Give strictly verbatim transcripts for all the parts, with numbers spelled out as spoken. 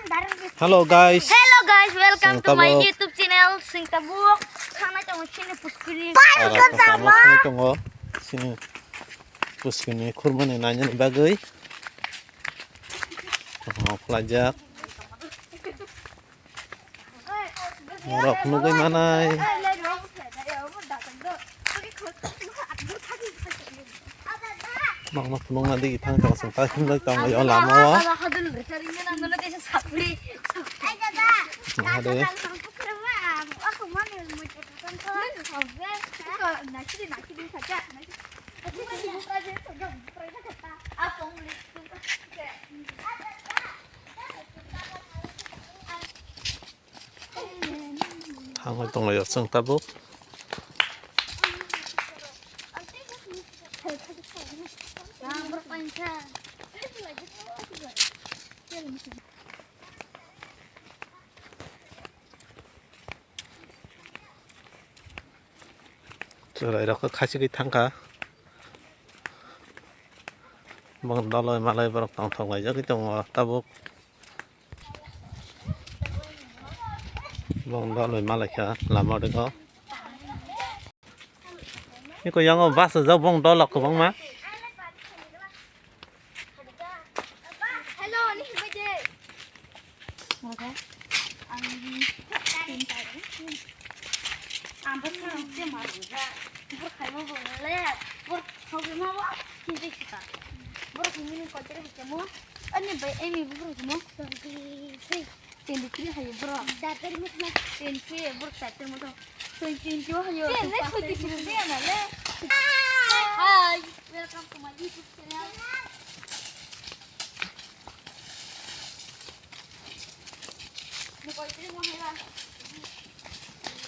Hello guys. Hello guys, welcome to my YouTube channel, Singtabuk. Thangna tongo chini puskuri. Ara kasamo thangwi tongo. Chini puskuri khurmani nainani bagwi. Tongma khlaijak. Norok nugwi manai. Nokno phunukna digi thang thang song ta himlai tong lai o lama o. Hade. Thangwi tonglaio chwng tabuk. Chwrairok khe khachigwi thangkha. Bong doloi malai borok tongthok laijagwi tongo tabuk. Bong doloi malaikha lama o. Eko yango bus rijak bong dolok kwbangma. Hello, ni himbai de. Ang, ang bo sa je ma. Bor khai mo bo le. Bor khai mo bo. Ki de kita. Bor khai mo ko tere mo. Ani bai emi bor khai mo. Twenty three hayo bro. Datar mo na. Twenty three bro datar mo to. Twenty twenty hayo. Hi, welcome to my YouTube channel.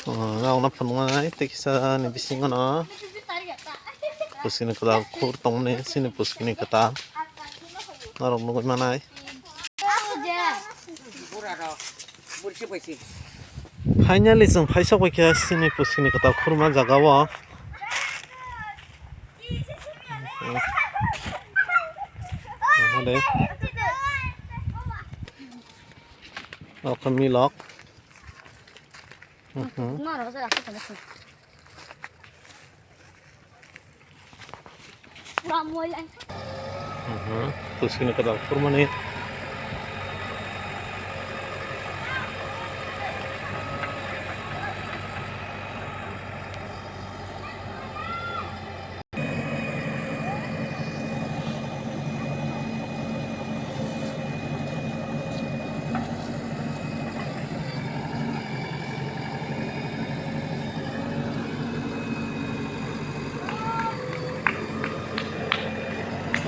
Rok no phunuknai tei kisa ni bisingo no. Pusi ni kwtal khur tongmani sini pusi ni kwtal. Norok nugwi manai. Finally, chwng phaisok bai khe sini pusi ni kwtal khurma jaga o. Aha de. Oko milok. Mhm. Mhm. Pusi ni kwtal khurmani.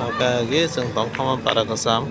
Hwnkhe agi chwng tongphama bara kwcham.